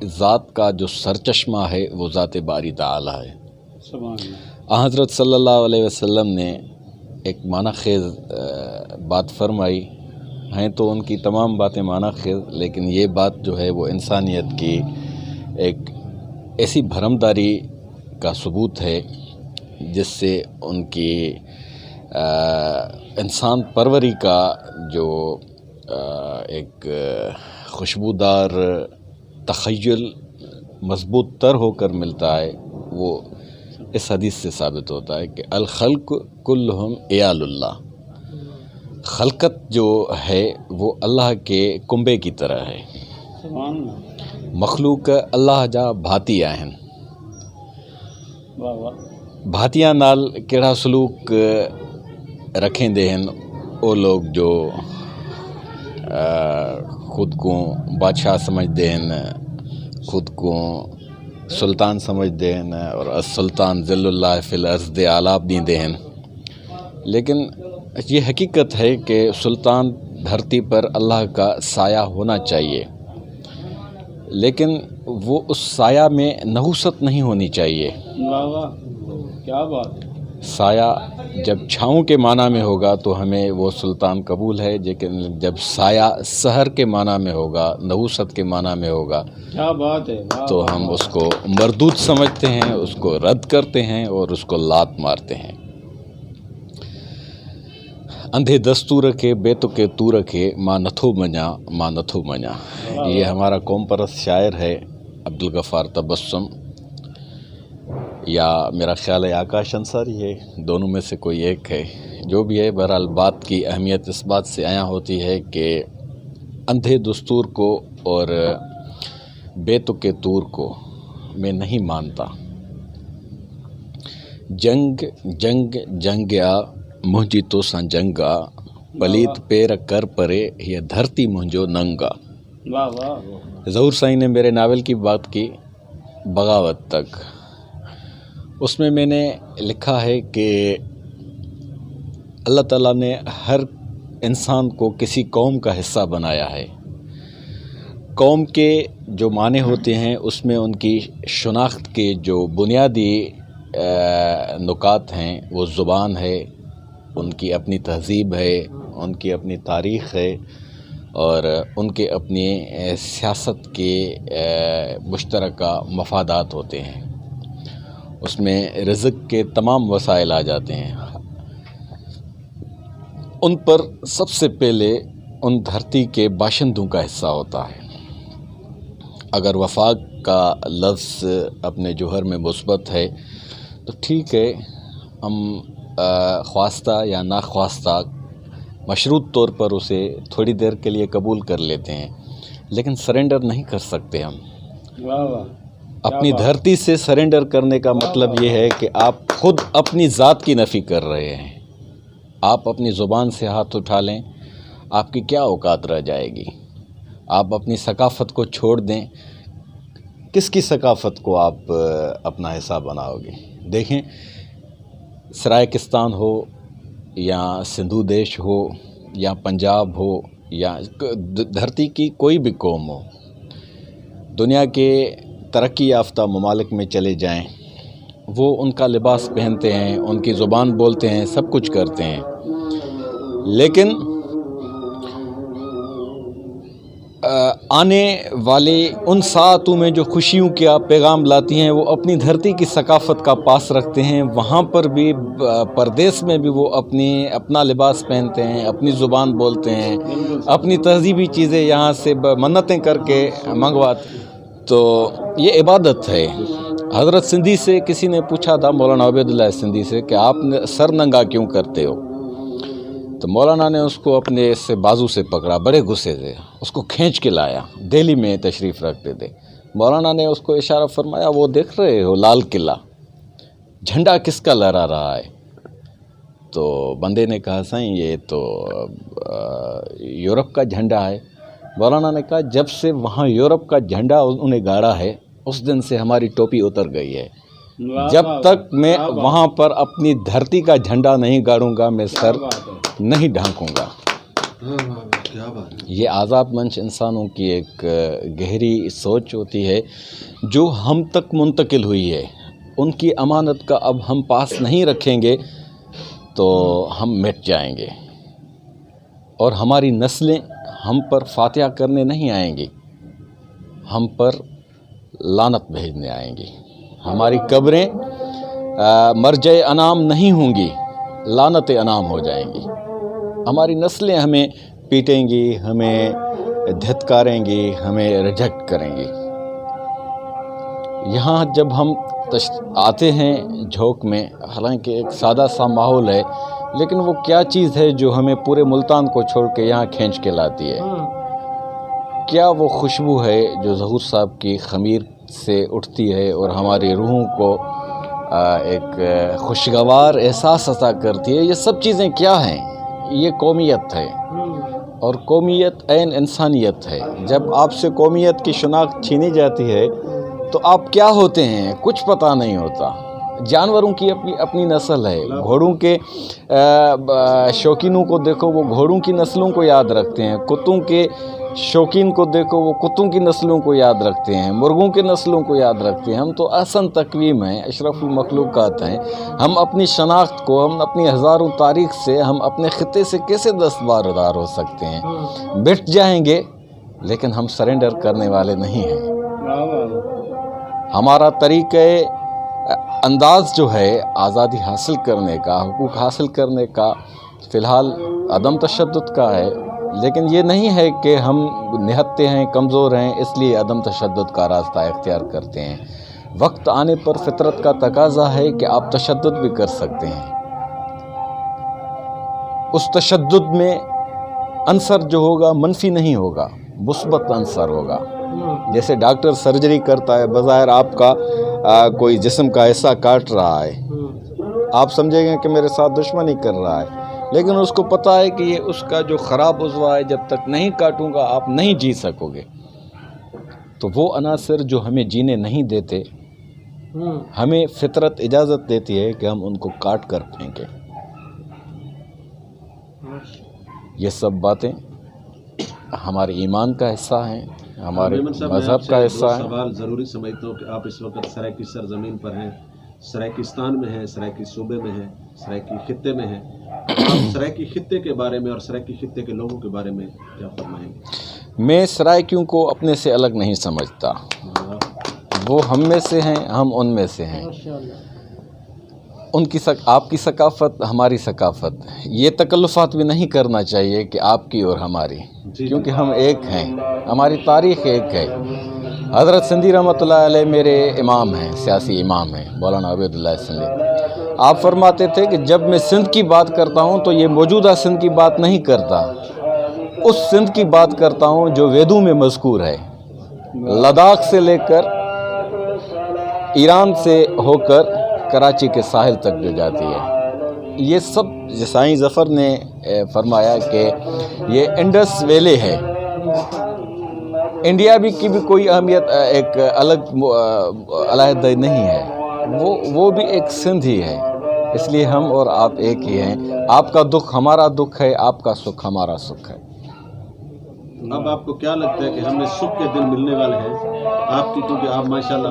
ذات کا جو سرچشمہ ہے، وہ ذات باری تعالیٰ ہے۔ سبحان اللہ۔ آن حضرت صلی اللہ علیہ وسلم نے ایک معنی خیز، آ، بات فرمائی ہیں، تو ان کی تمام باتیں معنی خیز، لیکن یہ بات جو ہے، وہ انسانیت کی ایک ایسی بھرمداری کا ثبوت ہے، جس سے ان کی، آ، انسان پروری کا جو، آ، ایک خوشبودار تخیل مضبوط تر ہو کر ملتا ہے، وہ اس حدیث سے ثابت ہوتا ہے کہ الخلق کلہم عیال اللہ، خلقت جو ہے، وہ اللہ کے کنبے کی طرح ہے۔ سبحان اللہ۔ مخلوق اللہ جا بھاتی آہن۔ واہ واہ۔ بھاتیاں نال کیڑھا سلوک رکھیندے ہن او لوگ جو، آ، خود کو بادشاہ سمجھدے ہن، خود کو سلطان سمجھدے ہن، اور السلطان ذل اللہ فی الارض دے آلاپ ݙیندے ہن۔ لیکن یہ حقیقت ہے کہ سلطان دھرتی پر اللہ کا سایہ ہونا چاہیے، لیکن وہ اس سایہ میں نحوست نہیں ہونی چاہیے۔ واہ واہ، کیا بات ہے۔ سایہ جب چھاؤں کے معنی میں ہوگا تو ہمیں وہ سلطان قبول ہے، لیکن جب سایہ سحر کے معنی میں ہوگا، نحوست کے معنی میں ہوگا، کیا بات ہے، واہ تو واہ ہم واہ۔ اس کو مردود سمجھتے ہیں، اس کو رد کرتے ہیں اور اس کو لات مارتے ہیں۔ اندھے دستور کے، بے تکے تور کے، ماں نتھو منجاں، ماں نتھو منجاں۔ یہ ہمارا قوم پرست شاعر ہے عبدالغفار تبسم، یا میرا خیال ہے آکاش انصاری ہے، دونوں میں سے کوئی ایک ہے۔ جو بھی ہے، بہرحال بات کی اہمیت اس بات سے عیاں ہوتی ہے کہ اندھے دستور کو اور بے تکے تور کو میں نہیں مانتا۔ جنگ، جنگ، جنگ آ، منہنجی توساں جنگ آ، پلیت پیر کر پرے، یہ دھرتی منہنجو ننگ آ۔ واہ واہ۔ ظہور سائیں نے میرے ناول کی بات کی، بغاوت تک۔ اس میں میں نے لکھا ہے کہ اللہ تعالیٰ نے ہر انسان کو کسی قوم کا حصہ بنایا ہے۔ قوم کے جو معنی ہوتے ہیں، اس میں ان کی شناخت کے جو بنیادی، آ، نکات ہیں، وہ زبان ہے، ان کی اپنی تہذیب ہے، ان کی اپنی تاریخ ہے، اور ان کے اپنی، آ، سیاست کے، آ، مشترکہ مفادات ہوتے ہیں۔ اس میں رزق کے تمام وسائل آ جاتے ہیں۔ ان پر سب سے پہلے ان دھرتی کے باشندوں کا حصہ ہوتا ہے۔ اگر وفاق کا لفظ اپنے جوہر میں مثبت ہے تو ٹھیک ہے، ہم، آ، خواستہ یا ناخواستہ مشروط طور پر اسے تھوڑی دیر کے لیے قبول کر لیتے ہیں، لیکن سرنڈر نہیں کر سکتے ہم۔ واہ واہ۔ اپنی دھرتی سے سرنڈر کرنے کا مطلب یہ ہے کہ آپ خود اپنی ذات کی نفی کر رہے ہیں۔ آپ اپنی زبان سے ہاتھ اٹھا لیں، آپ کی کیا اوقات رہ جائے گی؟ آپ اپنی ثقافت کو چھوڑ دیں، کس کی ثقافت کو آپ، آ، اپنا حصہ بناؤ گے؟ دیکھیں، سرائیکستان ہو یا سندھو دیش ہو یا پنجاب ہو یا ک-، د-، دھرتی کی کوئی بھی قوم ہو، دنیا کے ترقی یافتہ ممالک میں چلے جائیں، وہ ان کا لباس پہنتے ہیں، ان کی زبان بولتے ہیں، سب کچھ کرتے ہیں، لیکن، آ، آنے والے ان ساعتوں میں جو خوشیوں کا پیغام لاتی ہیں، وہ اپنی دھرتی کی ثقافت کا پاس رکھتے ہیں۔ وہاں پر بھی، آ، پردیس میں بھی وہ اپنی، اپنا لباس پہنتے ہیں، اپنی زبان بولتے ہیں، اپنی تہذیبی چیزیں یہاں سے ب-، منتیں کر کے منگواتے ہیں۔ تو یہ عبادت ہے۔ حضرت سندھی سے کسی نے پوچھا تھا، مولانا عبید اللہ سندھی سے، کہ آپ نے سر ننگا کیوں کرتے ہو؟ تو مولانا نے اس کو اپنے سے بازو سے پکڑا، بڑے غصے سے، اس کو کھینچ کے لایا۔ دہلی میں تشریف رکھتے تھے۔ مولانا نے اس کو اشارہ فرمایا، "وہ دیکھ رہے ہو لال قلعہ، جھنڈا کس کا لہرا رہا ہے؟" تو بندے نے کہا، "سائیں، یہ تو، آ، یورپ کا جھنڈا ہے۔" مولانا نے کہا، "جب سے وہاں یورپ کا جھنڈا انہیں گاڑا ہے، اس دن سے ہماری ٹوپی اتر گئی ہے۔" جب تک میں وہاں پر اپنی دھرتی کا جھنڈا نہیں گاڑوں گا، میں سر نہیں ڈھانکوں گا۔ یہ آزاد منش انسانوں کی ایک، آ، گہری سوچ ہوتی ہے، جو ہم تک منتقل ہوئی ہے۔ ان کی امانت کا اب ہم پاس نہیں رکھیں گے تو ہم مٹ جائیں گے، اور ہماری نسلیں ہم پر فاتحہ کرنے نہیں آئیں گی، ہم پر لعنت بھیجنے آئیں گی۔ ہماری قبریں، آ، مرجع انعام نہیں ہوں گی، لعنت انعام ہو جائیں گی۔ ہماری نسلیں ہمیں پیٹیں گی، ہمیں دھتکاریں گی، ہمیں ریجیکٹ کریں گی۔ یہاں جب ہم تش-، آتے ہیں جھوک میں، حالانکہ ایک سادہ سا ماحول ہے، لیکن وہ کیا چیز ہے جو ہمیں پورے ملتان کو چھوڑ کے یہاں کھینچ کے لاتی ہے؟ کیا وہ خوشبو ہے جو ظہور صاحب کی خمیر سے اٹھتی ہے اور ہماری روحوں کو، آ، ایک، آ، خوشگوار احساس عطا کرتی ہے؟ یہ سب چیزیں کیا ہیں؟ یہ قومیت ہے، اور قومیت عین انسانیت ہے۔ جب آپ سے قومیت کی شناخت چھینی جاتی ہے تو آپ کیا ہوتے ہیں، کچھ پتہ نہیں ہوتا۔ جانوروں کی اپنی، اپنی نسل ہے، گھوڑوں کے، آ، ب-، شوقینوں کو دیکھو، وہ گھوڑوں کی نسلوں کو یاد رکھتے ہیں، کتوں کے شوقین کو دیکھو، وہ کتوں کی نسلوں کو یاد رکھتے ہیں، مرغوں کی نسلوں کو یاد رکھتے ہیں۔ ہم تو احسن تقویم ہیں، اشرف المخلوقات ہیں۔ ہم اپنی شناخت کو، ہم اپنی ہزاروں تاریخ سے، ہم اپنے خطے سے کیسے دستبردار ہو سکتے ہیں؟ مٹ جائیں گے، لیکن ہم سرنڈر کرنے والے نہیں ہیں۔ ہمارا طریقۂ انداز جو ہے آزادی حاصل کرنے کا، حقوق حاصل کرنے کا، فی الحال عدم تشدد کا ہے، لیکن یہ نہیں ہے کہ ہم نہتے ہیں، کمزور ہیں، اس لیے عدم تشدد کا راستہ اختیار کرتے ہیں۔ وقت آنے پر فطرت کا تقاضا ہے کہ آپ تشدد بھی کر سکتے ہیں۔ اس تشدد میں عنصر جو ہوگا، منفی نہیں ہوگا، مثبت عنصر ہوگا۔ جیسے ڈاکٹر سرجری کرتا ہے، بظاہر آپ کا، آ، کوئی جسم کا حصہ کاٹ رہا ہے، آپ سمجھیں گے کہ میرے ساتھ دشمنی کر رہا ہے، لیکن اس کو پتہ ہے کہ یہ اس کا جو خراب عضو ہے، جب تک نہیں کاٹوں گا، آپ نہیں جی سکو گے۔ تو وہ عناصر جو ہمیں جینے نہیں دیتے، ہمیں فطرت اجازت دیتی ہے کہ ہم ان کو کاٹ کر پھینکیں۔ یہ سب باتیں ہمارے ایمان کا حصہ ہیں، ہمارے میمن صاحب، میں آپ مذہب سے کا دو حصہ ہیں۔ سوال ضروری سمجھتا ہوں کہ آپ اس وقت سرائیکی سرزمین پر ہیں، سرائیکستان میں ہیں، سرائیکی صوبے میں ہیں، سرائیکی خطے میں ہیں۔ آپ سرائیکی خطے کے بارے میں اور سرائیکی خطے کے لوگوں کے بارے میں کیا فرمائیں گے؟ میں سرائیکیوں کو اپنے سے الگ نہیں سمجھتا۔ وہ ہم میں سے ہیں، ہم ان میں سے ہیں۔ ان کی ثق-، آپ کی ثقافت، ہماری ثقافت، یہ تکلفات بھی نہیں کرنا چاہیے کہ آپ کی اور ہماری، جی، کیونکہ ہم ایک ہیں، ہماری تاریخ ایک ہے۔ حضرت سندھی رحمۃ اللہ علیہ میرے امام ہیں، سیاسی امام ہیں، مولانا عبید اللہ سندھی۔ آپ فرماتے تھے کہ جب میں سندھ کی بات کرتا ہوں تو یہ موجودہ سندھ کی بات نہیں کرتا، اس سندھ کی بات کرتا ہوں جو ویدوں میں مذکور ہے، لداخ سے لے کر ایران سے ہو کر کراچی کے ساحل تک جو جاتی ہے۔ یہ سب سائیں ظفر نے، اے، فرمایا کہ یہ انڈس ویلی ہے۔ انڈیا بھی کی بھی کوئی اہمیت، اے، ایک الگ م-، اے، علیحدہ نہیں ہے، وہ، وہ بھی ایک سندھ ہی ہے۔ اس لیے ہم اور آپ ایک ہی ہیں۔ آپ کا دکھ ہمارا دکھ ہے، آپ کا سکھ ہمارا سکھ ہے۔ اب آپ کو کیا لگتا ہے کہ ہمیں سکھ کے دن ملنے والے ہیں آپ کی، کیونکہ آپ ماشاءاللہ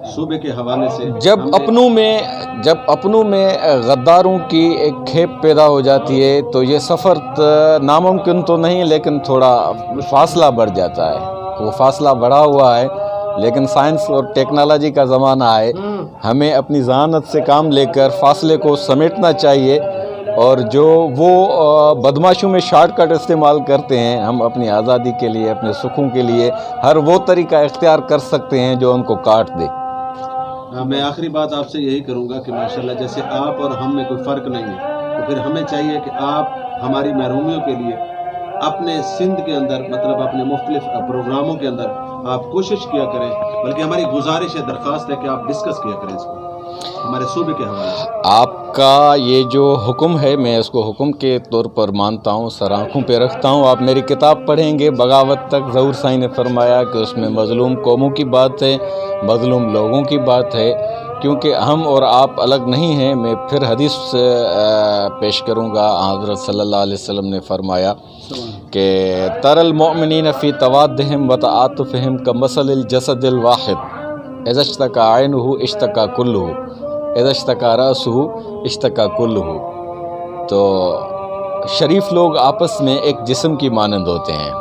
صوبے کے حوالے سے جب اپنوں میں جب اپنوں میں غداروں کی ایک کھیپ پیدا ہو جاتی ہے تو یہ سفر ناممکن تو نہیں لیکن تھوڑا فاصلہ بڑھ جاتا ہے۔ وہ فاصلہ بڑھا ہوا ہے، لیکن سائنس اور ٹیکنالوجی کا زمانہ ہے۔ ہمیں اپنی ذہانت سے کام لے کر فاصلے کو سمیٹنا چاہیے، اور جو وہ بدمعاشوں میں شارٹ کٹ استعمال کرتے ہیں، ہم اپنی آزادی کے لیے، اپنے سکھوں کے لیے ہر وہ طریقہ اختیار کر سکتے ہیں جو ان کو کاٹ دے۔ میں آخری بات آپ سے یہی کروں گا کہ ماشاءاللہ جیسے آپ اور ہم میں کوئی فرق نہیں ہے، تو پھر ہمیں چاہیے کہ آپ ہماری محرومیوں کے لیے اپنے سندھ کے اندر، مطلب اپنے مختلف پروگراموں کے اندر آپ کوشش کیا کریں، بلکہ ہماری گزارش ہے، درخواست ہے کہ آپ ڈسکس کیا کریں اس کو ہمارے صوبے کے حوالے سے۔ آپ کا یہ جو حکم ہے، میں اس کو حکم کے طور پر مانتا ہوں، سر آنکھوں پہ رکھتا ہوں۔ آپ میری کتاب پڑھیں گے، بغاوت تک، ظہور سائیں نے فرمایا کہ اس میں مظلوم قوموں کی بات ہے، مظلوم لوگوں کی بات ہے، کیونکہ ہم اور آپ الگ نہیں ہیں۔ میں پھر حدیث پیش کروں گا۔ حضرت صلی اللہ علیہ وسلم نے فرمایا کہ تر المؤمنین فی توادہم و تعاطفہم کمثل الجسد الواحد، اذا اشتکا عینہ اشتکا کلہ، اذا اشتکا رأسہ اشتکا کلہ۔ تو شریف لوگ آپس میں ایک جسم کی مانند ہوتے ہیں۔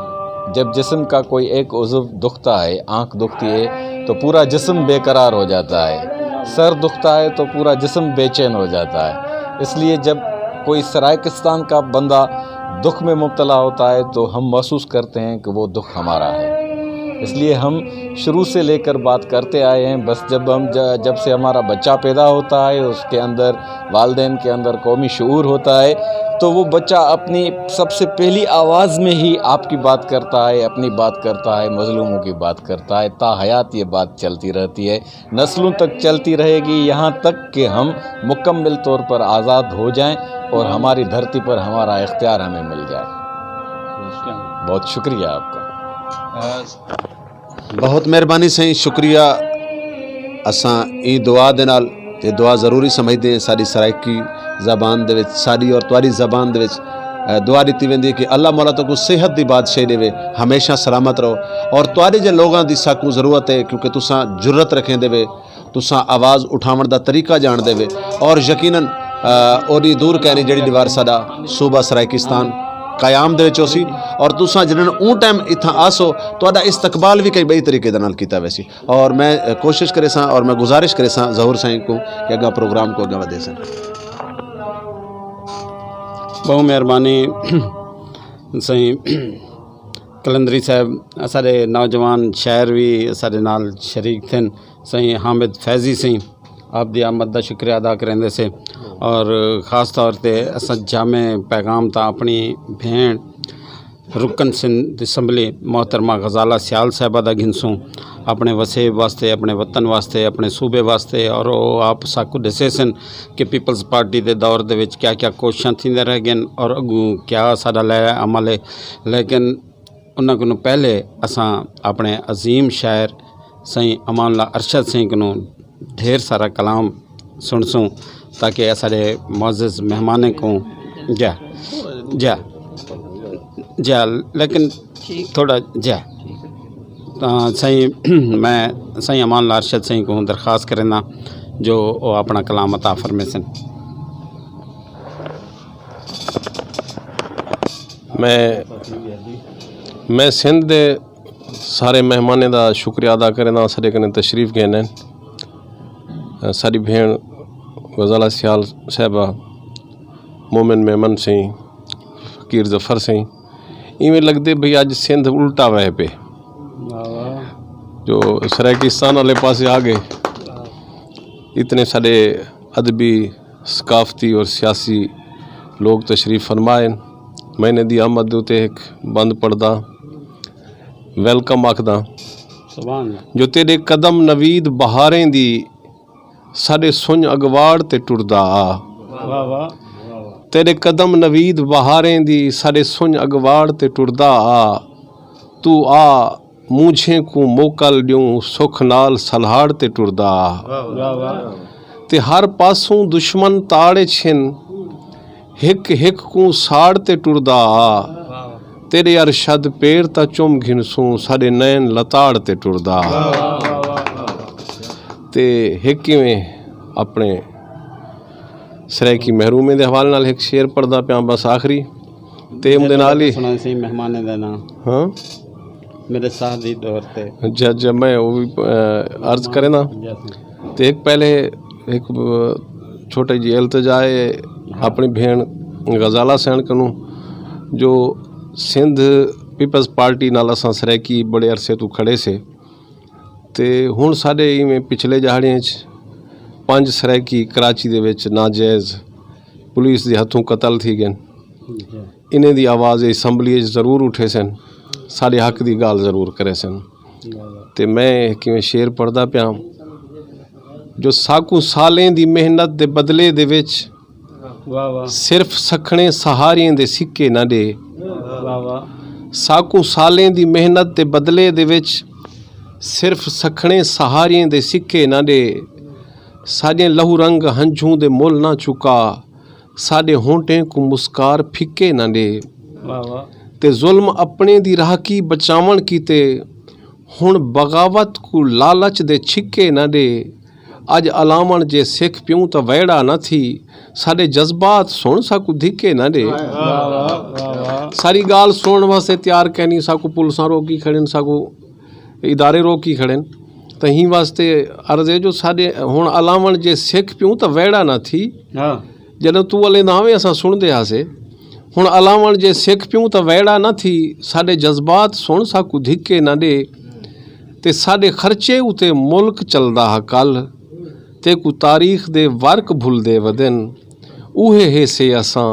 جب جسم کا کوئی ایک عضو دکھتا ہے، آنکھ دکھتی ہے، تو پورا جسم بے قرار ہو جاتا ہے، سر دکھتا ہے تو پورا جسم بے چین ہو جاتا ہے۔ اس لیے جب کوئی سرائیکستان کا بندہ دکھ میں مبتلا ہوتا ہے تو ہم محسوس کرتے ہیں کہ وہ دکھ ہمارا ہے۔ اس لیے ہم شروع سے لے کر بات کرتے آئے ہیں، بس جب ہم جب سے ہمارا بچہ پیدا ہوتا ہے، اس کے اندر، والدین کے اندر قومی شعور ہوتا ہے، تو وہ بچہ اپنی سب سے پہلی آواز میں ہی آپ کی بات کرتا ہے، اپنی بات کرتا ہے، مظلوموں کی بات کرتا ہے۔ تا حیات یہ بات چلتی رہتی ہے، نسلوں تک چلتی رہے گی، یہاں تک کہ ہم مکمل طور پر آزاد ہو جائیں اور ہماری دھرتی پر ہمارا اختیار ہمیں مل جائے۔ بہت شکریہ آپ کا۔ بہت مہربانی سائیں، شکریہ۔ اساں ایں دعا دے نال، تے دعا ضروری سمجھدے ہیں، ساݙی سرائیکی زبان دے وچ، ساݙی اور تہاݙی زبان دے وچ دعا ݙتی ویندی ہے کہ اللہ مولا تہاکوں صحت دی بادشاہی ݙیوے، ہمیشہ سلامت رہو۔ اور تہاݙے جے لوگاں دی ساکوں ضرورت ہے، کیونکہ تساں جرات رکھیندے وے، تساں آواز اٹھاوݨ دا طریقہ ڄاݨدے وے، اور یقیناً اوݙی دور کائنی جیڑھی ݙیوار ساݙا صوبہ سرائیکستان قیام دے وچ ہوسی۔ اور تساں جݙݨ اوں ٹائم اتھاں آسو، تہاݙا استقبال وی کئی ٻئی طریقے دے نال کیتا ویسی۔ اور میں کوشش کریساں اور میں گزارش کریساں ظہور سائیں کوں کہ اڳاں پروگرام کوں اڳاں ودھیسن۔ ٻہوں مہربانی سائیں قلندری صاحب۔ اساݙے نوجوان شاعر وی اساݙے نال شریک تھن۔ سائیں حامد فیضی سائیں آپ دی آمد دا شکریہ ادا کریندے سے، اور خاص طور تے اساں جامع پیغام تاں اپݨی بھیݨ رکن سندھ اسمبلی محترمہ غزالہ سیال صاحبہ دا گھنسوں، اپݨے وسیب واسطے، اپݨے وطن واسطے، اپݨے صوبے واسطے، اور او آپ ساکوں ݙسیسن کہ پیپلز پارٹی دے دور دے وچ کیا کیا کوششاں تھیندے رہ ڳئن اور اڳوں کیا ساݙا لائحہ عمل ہے۔ لیکن انہاں کنوں پہلے اساں اپݨے عظیم شاعر سئیں امان اللہ ارشد سئیں کنوں ڈھیر سارا کلام سݨسوں، تاکہ اساݙے معزز مہمانیں کوں جا جا جا لیکن تھوڑا جا تاں سئیں میں سئیں امان اللہ ارشد سئیں کوں درخواست کرینداں جو او اپݨا کلام عطا فرمیسن۔ میں میں سندھ دے سارے مہمانیں دا شکریہ ادا کرینداں، ساݙے کنے تشریف گھن آئن۔ ساݙی بھیݨ غزالہ سیال صاحبہ، مومن میمن سئیں، فقیر ظفر سئیں، ایویں لڳدے بھئی اڄ سندھ الٹا وہے پئے، جو سرائیکستان والے پاسے آ ڳئے۔ اتنے ساݙے ادبی، ثقافتی اور سیاسی لوگ تشریف فرما ہن۔ میں انہاں دی آمد دے اتے ہک بند پڑھداں، ویلکم آکھداں۔ جو تیݙے قدم نوید بہاریں دی ساݙے سنڄ اڳواڑ تے ٹردا آ۔ تیݙے قدم نوید بہاریں دی ساݙے سنڄ اڳواڑ تے ٹردا آ۔ توں آ مونجھیں کوں موکل ݙیوں سکھ نال سلہاڑ تے ٹردا آ۔ تے ہر پاسوں دشمن تاڑ اچ ہن، ہک ہک کوں ساڑ تے ٹردا آ۔ تیݙے ارشد پیر تاں چم گھنسوں، ساݙے نین لتاڑ تے ٹردا آ۔ تے ہک ایویں اپݨے سرائیکی محرومیں دے حوالے نال ہک شعر پڑھدا پیاں، بس آخری۔ تے اوندے نال ہی سݨا سی مہمانیں دا ناں۔ ہاں؟ میرے ساہ دی ڈور تے۔ جا، جا، میں او وی، اے، عرض کریندا۔ جا سائیں۔ تے ہک پہلے ہک، اے، چھوٹی جی التجا ہے اپݨی بھیݨ غزالہ سئیݨ کنوں، جو سندھ پیپلز پارٹی نال اساں سرائیکی بڑے عرصے توں کھڑے سے۔ تے ہݨ ساݙے ایویں پچھلے ڄہاڑیاں اچ پنج سرائیکی کراچی دے وچ ناجائز پولیس دے ہتھوں قتل تھی ڳئن۔ انہیں دی آواز اسمبلی اچ ضرور اٹھیسن، ساݙے حق دی ڳالھ ضرور کریسن۔ تے میں ہک ایویں شعر پڑھدا پیاں جو ساکوں سالیں دی محنت دے بدلے دے وچ واہ واہ۔ صرف سکھݨے سہاریں دے سکے نہ ݙے۔ واہ واہ۔ ساکوں سالیں دی محنت دے بدلے دے وچ صرف سکھݨے سہاریں دے سکے نہ ݙے۔ ساݙیں لہو رنگ ہنجھوں دے مل نہ چکا، ساݙے ہونٹیں کوں مسکار پھکے نہ ݙے۔ واہ واہ۔ تے ظلم اپݨے دی رہاکی بچاوݨ کیتے ہݨ بغاوت کوں لالچ دے چھکے نہ ݙے۔ اڄ الاوݨ جے سکھ پیوں تاں ویڑھا نہ تھی، ساݙے جذبات سݨ ساکوں دھکے نہ ݙے۔ واہ، واہ، واہ، واہ۔ ساری ڳالھ سݨݨ واسطے تیار کینی، ساکوں پولیساں روکی کھڑن، ساکوں ادارے روکی کھڑن۔ تاں ہیں واسطے عرض ہے جو ساݙے ہݨ الاوݨ جے سکھ پیوں تاں ویڑھا نہ تھی۔ ہاں۔ جݙاں توں الیندا ہاویں اساں سݨدے ہاسے۔ ہݨ الاوݨ جے سکھ پیوں تاں ویڑھا نہ تھی، ساݙے جذبات سݨ ساکوں دھکے نہ ݙے۔ تے ساݙے خرچے اتے ملک چلدا ہا کل، تیکوں تاریخ دے ورق بھلدے ودن۔ اوہے ہیسے اساں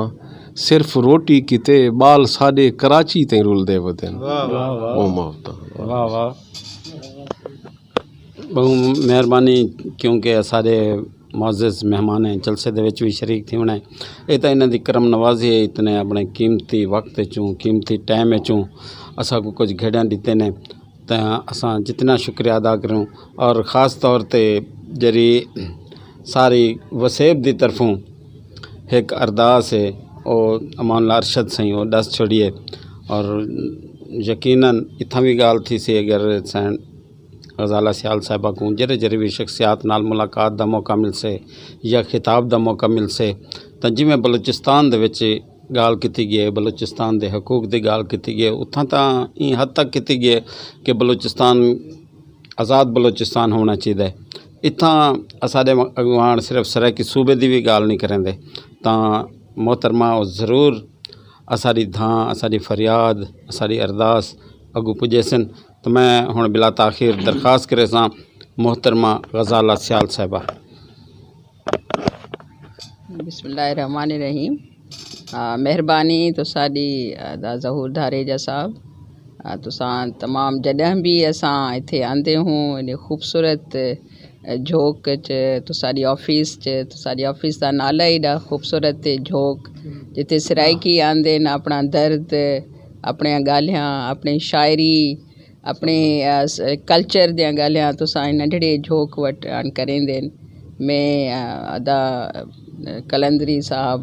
صرف روٹی کیتے، ٻال ساݙے کراچی تئیں رلدے ودن۔ واہ، واہ، واہ۔ او موت۔ واہ، واہ۔ ٻہوں مہربانی، کیونکہ اساݙے معزز مہمان ہیں، جلسے دے وچ وی شریک تھیوݨا ہے۔ اے تاں انہاں دی کرم نوازی ہے، اتنے اپݨے قیمتی وقت وچوں، قیمتی ٹائم وچوں اساکوں کجھ گھڑیاں ݙتے نے۔ تاں اساں جتنا شکریہ ادا کروں، اور خاص طور تے جیڑھی ساری وسیب دی طرفوں ہک ارداس ہے، او امان اللہ ارشد سئیں او ݙس چھوڑیے۔ اور یقیناً اتھاں وی ڳالھ تھیسی، اگر سئیں غزالہ سیال صاحبہ کوں جیڑھے جیڑھے وی شخصیات نال ملاقات دا موقع ملسے یا خطاب دا موقع ملسے، تاں جیویں بلوچستان دے وچ ڳالھ کیتی ڳئی ہے، بلوچستان دے حقوق دی ڳالھ کیتی ڳئی ہے، اتھاں تاں ایں حد تک کیتی ڳئی ہے کہ بلوچستان آزاد بلوچستان ہووݨا چاہیدا ہے۔ اتھاں اساݙے اڳواݨ صرف سرائیکی صوبے دی وی ڳالھ نہیں کریندے، تاں محترمہ او ضرور اساݙی دھاں، اساݙی فریاد، اساݙی ارداس اڳوں پڄیسن۔ تو میں ہݨ بلا تاخیر درخواست کریساں محترمہ غزالہ سیال صاحبہ۔ بسم اللہ الرحمن الرحیم۔ آ، مہربانی تساݙی، آ، دا ظہور دھاریجہ صاحب۔ آ، تساں تمام جݙاں بھی اساں اتھے آندے ہوں، ایݙے خوبصورت، آ، جھوک اچ، تساݙی آفس اچ، تساݙی آفس دا نالا ایݙا خوبصورت ہے جھوک، جتھے سرائیکی آندے ہن اپݨا درد، اپݨیاں ڳالھیاں، اپݨی شاعری، اپݨے، آ، س-، کلچر دیاں ڳالھیاں تساں ایں ننڈھڑے جھوک وٹ آن کریندے ہن۔ میں، آ، ادا قلندری صاحب،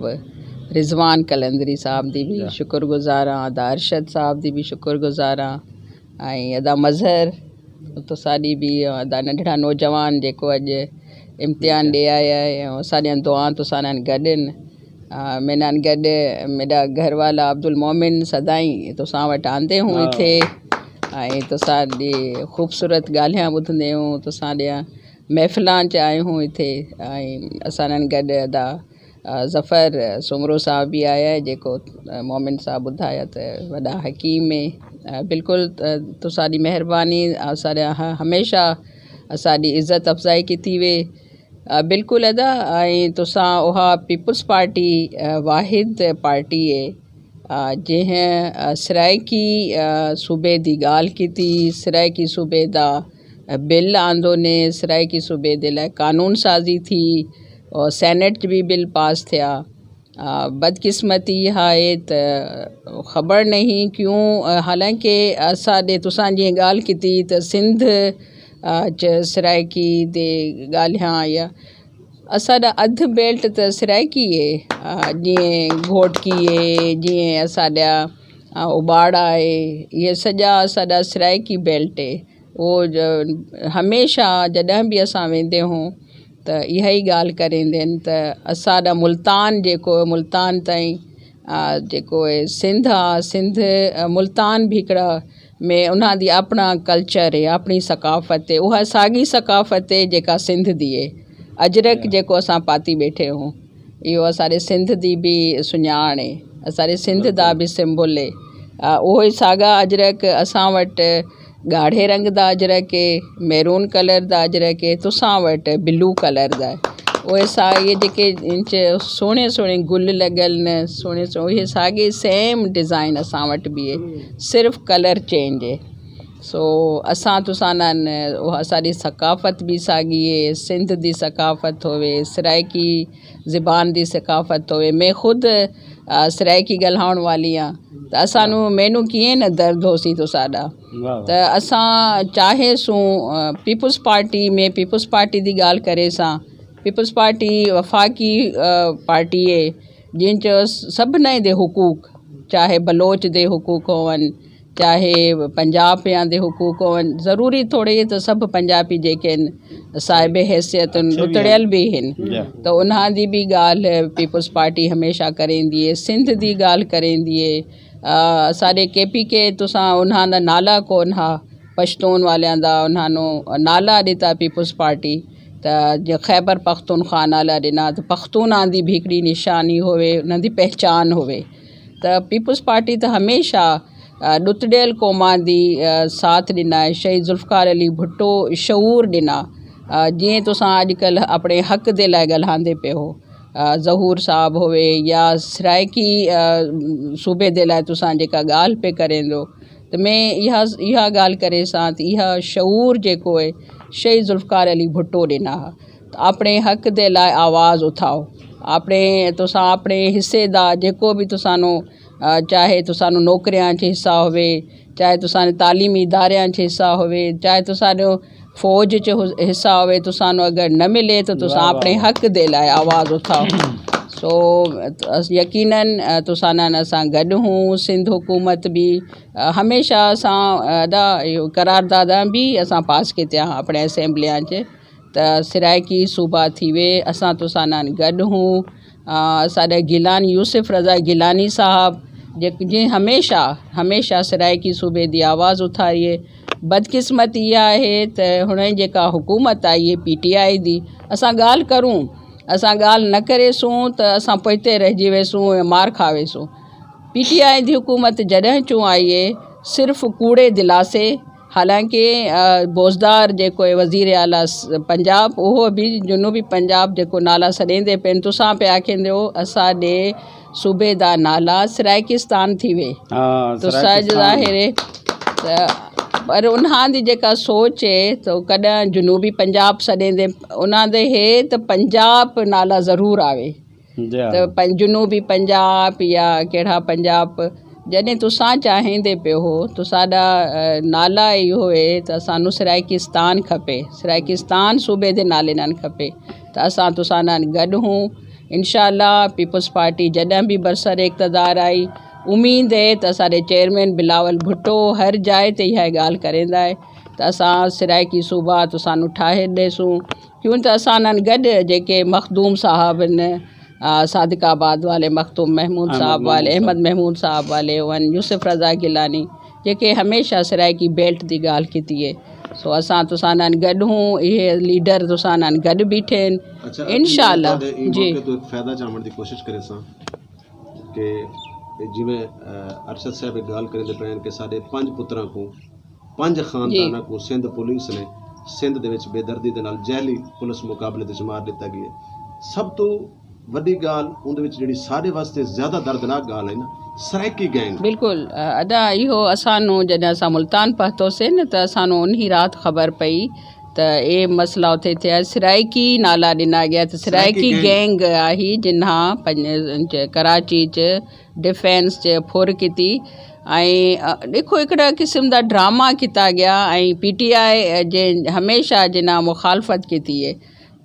رضوان قلندری صاحب دی بھی شکر گزار ہاں، ادا ارشد صاحب دی بھی شکر گزار ہاں، ائیں ادا مظہر، تساݙی بھی، ادا ننڈھڑا نوجوان جیکو اڄ امتحان ݙے آیا ہے، ساݙیاں دعائیں تساݙے نال گݙ ہن۔ آ، میݙے نال گݙ میݙا گھر والا عبدالمومن سدائیں تساں وٹ آندے ہوں اتھے، ائیں تساݙی خوبصورت ڳالھیاں ٻدھدے ہوں، تساݙیاں محفلاں چ آئے ہوں اتھے، ائیں اساݙے نال گݙ ادا، آ، ظفر سومرو صاحب بھی آیا ہے، جیکو، آ، مومن صاحب ٻدھایا تے وݙا حکیم ہے۔ آ، بالکل، آ، تساݙی مہربانی، آ، ساݙا ہ-، ہمیشہ اساݙی عزت افزائی کیتی وے۔ آ، بالکل ادا، ائیں تساں اوہا پیپلز پارٹی، آ، واحد پارٹی ہے، آ، جنہیں، آ، سرائیکی، آ، صوبے دی ڳالھ کیتی، سرائیکی صوبے دا، آ، بل آندو نے، سرائیکی صوبے دے لائے قانون سازی تھی، اور سینٹ بھی بل پاس تھیا۔ آ، بدقسمتی ہا اے تے خبر نہیں کیوں، آ، حالانکہ اساݙے تساں جیں ڳالھ کیتی تے سندھ، آ، چ سرائیکی دے ڳالھیاں یا اساݙا ادھ بیلٹ تے سرائیکی ہے، آ، جیں گھوٹکی ہے، جیں اساݙا، آ، اباڑا ہے، یہ سڄا اساݙا سرائیکی بیلٹ ہے۔ او جو ہمیشہ جݙاں بھی اساں ویندے ہوں، تے ایہا ہی ڳالھ کریندن۔ تے اساݙا ملتان جیکو ہے، ملتان تائیں، آ، جیکو ہے سندھ آ، سندھ، آ، ملتان بھی ہکڑا میں انہاں دی اپݨا کلچر ہے، اپݨی ثقافت ہے، اوہا ساڳی ثقافت ہے جیکا سندھ دی ہے۔ اجرک جیکو اساں پاتی ٻیٹھے ہوں، ایہو اساݙے سندھ دی بھی سنڄاݨ ہے، اساݙے سندھ دا بھی سمبل ہے۔ آ، اوہی ساڳا اجرک اساں وٹ ڳاڑھے رنگ دا اجرک ہے، میرون کلر دا اجرک ہے، تساں وٹ بلو کلر دا ہے۔ اوہے سا-، اے جیکے انچ سوہݨے سوہݨے گل لڳل نے، سوہݨے سوہݨے، اے ساڳے سیم ڈیزائن اساں وٹ بھی ہے، صرف کلر چینج ہے۔ سو اساں تساں نال، او اساݙی ثقافت بھی ساڳی ہے، سندھ دی ثقافت ہووے، سرائیکی زبان دی ثقافت ہووے۔ میں خود، آ، سرائیکی ڳالہاوݨ والی ہاں، تے اساں نوں، مینوں کیئیں نہ درد ہوسی تساݙا۔ واہ واہ۔ تے اساں چاہے سوں، آ، پیپلز پارٹی، میں پیپلز پارٹی دی ڳالھ کریساں، پیپلز پارٹی وفاقی، آ، پارٹی ہے، جیں چ سبھنیں دے حقوق، چاہے بلوچ دے حقوق ہوون، چاہے پنجابیاں دے حقوق ہوون، ضروری تھوڑے اے تے سبھ پنجابی جیکے ہن صاحب حیثیت ہن، اچھے بھی ہن۔ ݙتڑیل بھی ہن۔ جی۔ تو انہاں دی بھی ڳالھ پیپلز پارٹی ہمیشہ کریندی ہے، سندھ دی ڳالھ کریندی ہے۔ آ، ساݙے کے پی کے تساں انہاں دا نالا کون ہا، پشتون والیاں دا انہاں نوں نالا ݙتا پیپلز پارٹی، تے جے خیبر پختونخوا نالا ݙنا، تے پختوناں دی بھی ہکڑی نشانی ہووے، انہاں دی پہچان ہووے۔ تے پیپلز پارٹی تے ہمیشہ، آ، ݙتڑیل قوماں دی، آ، ساتھ ݙنا ہے۔ شہید ذوالفقار علی بھٹو شعور ݙنا، آ، جیں تساں اڄ کل اپݨے حق دے لائے ڳالہاندے پئے ہو، آ، ظہور صاحب ہووے یا سرائیکی، آ، صوبے دے لائے تساں جیکا ڳالھ پئے کریندو، تے میں ایہا، ایہا ڳالھ کریساں تے ایہا شعور جیکو ہے، شہید ذوالفقار علی بھٹو ݙینا ہا۔ تے اپݨے حق دے لائے آواز اٹھاؤ، اپݨے، تساں اپݨے حصے دا جیکو بھی تسانوں، آ، چاہے تسانوں نوکریاں چ حصہ ہووے، چاہے تسانوں تعلیمی اداریاں چ حصہ ہووے، چاہے تسانوں فوج چ حصہ ہووے، تسانوں اگر نہ ملے تو تساں، واہ واہ، اپݨے حق دے لائے آواز اٹھاؤ۔ سو، یقیناً، آ، تساں نال اساں گݙ ہوں، سندھ حکومت بھی، آ، ہمیشہ اساں، آ، دا، اے قرارداداں بھی اساں پاس کیتیاں ہاں اپݨے اسمبلیاں چ۔ تے سرائیکی صوبہ تھیوے، اساں تساں نال گݙ ہوں۔ آ، ساݙے گیلانی، یوسف رضا گیلانی صاحب، جے، جیں ہمیشہ، ہمیشہ سرائیکی صوبے دی آواز اٹھائی ہے۔ بدقسمتی ایہا ہے تے ہݨ جیکا حکومت آئی ہے پی ٹی آئی دی، اساں ڳالھ کروں، اساں ڳالھ نہ کریسوں تے اساں پوئتے رہجی ویسوں، مار کھا ویسوں۔ پی ٹی آئی دی حکومت جݙاں چوں آئی ہے، صرف کوڑے دلاسے، حالانکہ، آ، بوزدار جیکو ہے وزیر اعلیٰ س-، پنجاب، اوہو بھی جنوبی پنجاب جیکو نالا سݙیندے پئن، تساں پئے آکھیندے ہو اساݙے صوبے دا نالا سرائیکستان تھیوے۔ ہاں، تو سرائیکستان۔ سڄ ظاہر ہے۔ تے پر انہاں دی جیکا سوچ ہے تو کݙاں جنوبی پنجاب سݙیندے، انہاں دے ہے تے پنجاب نالا ضرور آوے۔ جی ہاں۔ تے پن-، جنوبی پنجاب یا کیڑھا پنجاب، جݙیں تساں چاہیندے پئے ہو، تساݙا، آ، نالا ایہو ہے، تے اساں نوں سرائیکستان کھپے، سرائیکستان صوبے دے نالے نال کھپے، تے اساں تساں نال گݙ ہوں۔ انشاءاللہ پیپلز پارٹی جݙاں بھی برسر اقتدار آئی، امید ہے تے اساݙے چیئرمین بلاول بھٹو ہر جائے تے ایہا ڳالھ کریندا ہے، تے اساں سرائیکی صوبہ تساں نوں ٹھاہر ݙیسوں۔ کیوں تے اساں نال گݙ جیکے مخدوم صاحب ہن، آ، صادق آباد والے مخدوم محمود، احمد صاحب محمود والے، صاحب۔ احمد محمود صاحب والے، ون یوسف رضا گیلانی، جیکے ہمیشہ سرائیکی بیلٹ دی ڳالھ کیتی ہے۔ سو اساں تساں نال گݙ ہوں، اے لیڈر تساں نال گݙ بیٹھے ہن۔ اچھا، انشاءاللہ۔ تہاݙے ایں، جی، موقع توں ہک فائدہ چاوݨ دی کوشش کریساں کہ جیویں، آ، ارشد صاحب ہک ڳالھ کریندے پئے ہن کہ ساݙے پنج پتراں کوں، پنج خانداناں، جی، کوں سندھ پولیس نے سندھ دے وچ بے دردی دے نال جعلی پولیس مقابلے تے شمار ݙتا ڳیا ہے۔ سب توں وݙی ڳالھ اوندے وچ جیڑھی ساݙے واسطے زیادہ دردناک ڳالھ ہے نا، سرائیکی گینگ۔ بالکل، ا-، ادا ایہو اسانوں جݙاں اساں ملتان پہتوسے نا تاں اسانوں انہی رات خبر پئی تاں اے مسئلہ اتھے تھیا، سرائیکی نالا ݙنا ڳیا تاں سرائیکی سرائیکی گینگ۔ گینگ آہی جنہاں پنج-، کراچی چ ڈیفنس چ پھر کیتی۔ ائیں، ا، ݙیکھو، ہکڑا قسم دا ڈرامہ کیتا ڳیا۔ ائیں پی ٹی آئی جے ہمیشہ جنہاں مخالفت کیتی ہے،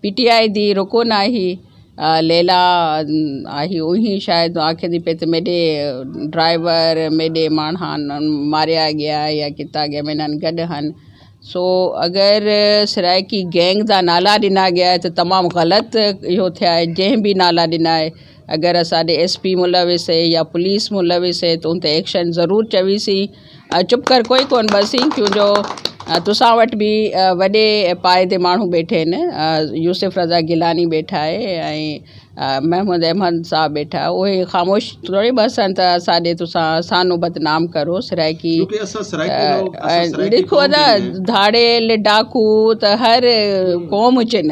پی ٹی آئی دی رکن آہی، ا، لیلا، ام، آہی، اوہی شاید آکھیندی پئی تے میݙے ڈرائیور، میݙے ماݨہاں ماریا ڳیا یا کیتا ڳیا، میݙے نال گݙ ہن۔ سو اگر سرائیکی گینگ دا نالا ݙنا ڳیا ہے تو تمام غلط اہو تھیا ہے۔ جنہیں بھی نالا ݙنا ہے، اگر اساݙے ایس پی ملوث ہے یا پولیس ملوث ہے تو ان تے ایکشن ضرور چویسی۔ چپ کر کوئی کون بسی، کیوں جو تساں وٹ بھی وڈے پائے دے ماݨو بیٹھے ہیں۔ یوسف رضا گیلانی بیٹھا ہے، محمود احمد صاحب بیٹھا، اے خاموش تھوڑے بسن تا ساݙے تساں سانوں بدنام کرو۔ سرائیکی کیونکہ اساں سرائیکی لوگ، اساں سرائیکی ݙیکھو قوم ادا، دھاڑے لے ڈاکو تا ہر قوم چن،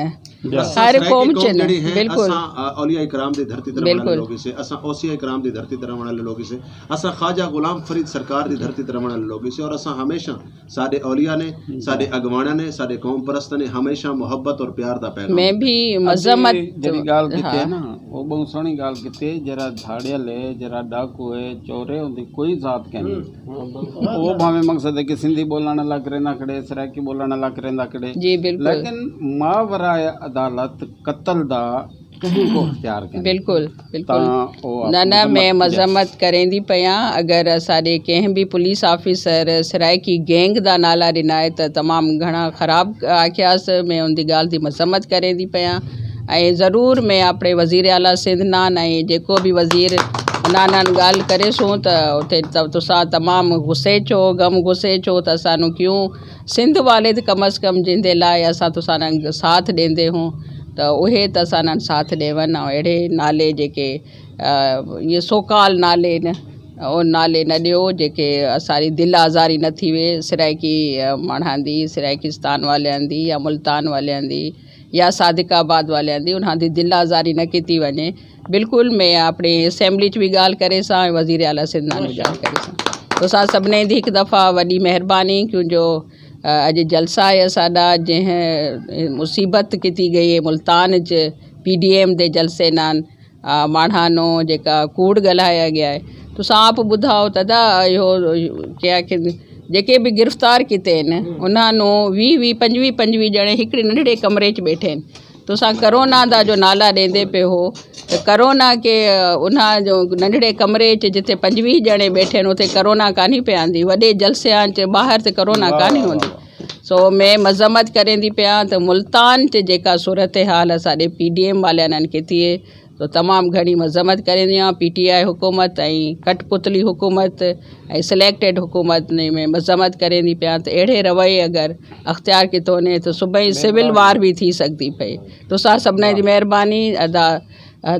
ہر قوم چن۔ بالکل۔ اساں اولیاء کرام دی دھرتی تے رہݨ والے لوگ سے، اساں اوسیاء کرام دی دھرتی تے رہݨ والے لوگ سے، اساں خواجہ غلام فرید سرکار دی دھرتی تے رہݨ والے لوگ سے، اور اساں ہمیشہ ساݙے اولیاء نے، ساݙے اڳواݨاں نے، ساݙے قوم پرستاں نے ہمیشہ محبت اور پیار دا پیغام میں بھی مذمت جیڑھی ڳالھ کیتی ہے نا، او ٻہوں سوہݨی ڳالھ کیتی ہے۔ جیڑھا دھاڑیل ہے، جیڑھا ڈاکو ہے، چور ہے، اوندی کوئی ذات کائنی۔ او بھاویں مقصد ہے کہ سندھی ٻولݨ آلا کریندہ کھڑے، سرائیکی ٻولݨ آلا کریندہ کھڑے، جی بالکل۔ لیکن ماورائے عدالت قتل دا کہیں کو اختیار کائنی۔ بالکل، بالکل۔ نہ نہ، میں مذمت کریندی پیاں۔ اگر اساݙے کہیں بھی پولیس آفیسر سرائیکی گینگ دا نالا ݙنا ہے تو تمام گھݨا خراب آکھیاس۔ میں ان دی ڳالھ دی مذمت کریندی پیاں۔ ضرور میں اپݨے وزیر اعلیٰ سندھ نال ائیں جیکو بھی وزیر انہاں نال ڳالھ کریسوں تو اتھے تساں تمام غصے چو، غم غصے چو، تو سانوں کیوں سندھ والے تے کم از کم جیندے لاء اساں تساں نال ساتھ ݙیندے ہوں، تو اوہے تو اساں نال ساتھ ݙیون۔ اہڑے نالے جیکے یہ سو کال نالے نے، او نالے نہ ݙیو جیکے اساݙی دل آزاری نہ تھیوے۔ سرائیکی ماݨاں دی، سرائیکستان والیاں دی یا ملتان والیاں دی یا صادق آباد والیاں دی، انہاں دی دل آزاری نہ کیتی ونڄے۔ بالکل، میں اپݨی اسمبلی چ بھی ڳالھ کریساں، وزیر اعلیٰ سندھ نال بھی ڳالھ کریساں۔ تساں سبھنے دی ہک دفعہ وݙی مہربانی، کیوں جو اڄ جلسہ ہے ساݙا، جنہیں مصیبت کیتی ڳئی ہے ملتان چ پی ڈی ایم دے جلسے نال، ماݨاں نو جیکا کوڑ ڳالھایا ڳیا ہے۔ تساں آپ ٻدھاؤ تدا اہو کیا کہ جیکے بھی گرفتار کیتے ہیں انہاں نو ویہہ ویہہ، پنجویہہ پنجویہہ ڄݨے ہکڑے ننڈھڑے کمرے چ بیٹھے ہیں۔ تساں کرونا دا جو نالا ݙیندے پئے ہو، تے کرونا کے، آ، انہاں جو ننڈھڑے کمرے چ جتھے پنجویہہ ڄݨے بیٹھے ہن، اتھے کرونا کانی پئے آندی۔ وݙے جلسیاں چ ٻاہر تے کرونا کانی ہوندی۔ سو میں مذمت کریندی پیاں تے ملتان چ جیکا صورتحال اساݙے پی ڈی ایم والیاں نال کیتی ہے، تو تمام گھݨی مذمت کریندیاں۔ پی ٹی آئی حکومت ائیں کٹ پتلی حکومت، ائیں سلیکٹڈ حکومت نے میں مذمت کریندی پیاں۔ تے اہڑے رویے اگر اختیار کیتو نے تو صبح ہی سول وار بھی تھی سڳدی پئی۔ تساں سبھناں دی مہربانی، ادا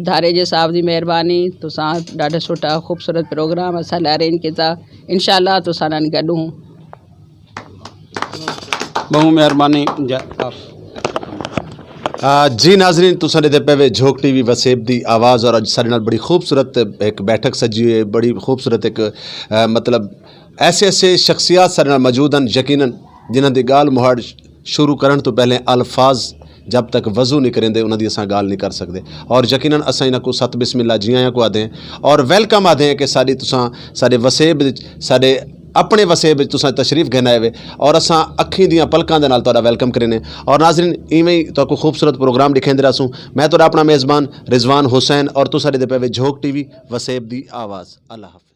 دھاریجے صاحب دی مہربانی۔ تساں ݙاڈھا سوٹا خوبصورت پروگرام اساں لے ارینج کیتا۔ انشاءاللہ تساں نال گݙوں۔ ٻہوں مہربانی۔ جی ناظرین، تساں ݙیہدے پئے وے جھوک ٹی وی وسیب دی آواز، اور اڄ ساݙے نال بڑی خوبصورت ہک بیٹھک سجی ہوئی ہے، بڑی خوبصورت ہک، آ، مطلب ایسے ایسے شخصیات ساݙے نال موجود ہن، یقیناً جنہاں دی ڳالھ مہاڑ شروع کرݨ توں پہلے الفاظ جب تک وضو نہیں کریندے، انہاں دی اساں ڳالھ نہیں کر سڳدے۔ اور یقیناً اساں انہاں کوں ست بسم اللہ جی آیاں کوں آہدے ہیں اور ویلکم آہدے ہیں کہ ساݙی تساں ساݙے وسیب وچ، ساݙے اپݨے وسیب وچ تساں تشریف گھن آئے وے اور اساں اکھیں دیاں پلکاں دے نال تہاݙا ویلکم کرینے۔ اور ناظرین، ایویں ہی تہاکوں خوبصورت پروگرام ݙکھیندے رہسوں۔ میں تہاݙا اپݨا میزبان رضوان حسین اور تساں ݙیہدے پئے وے جھوک ٹی وی وسیب دی آواز۔ اللہ حافظ۔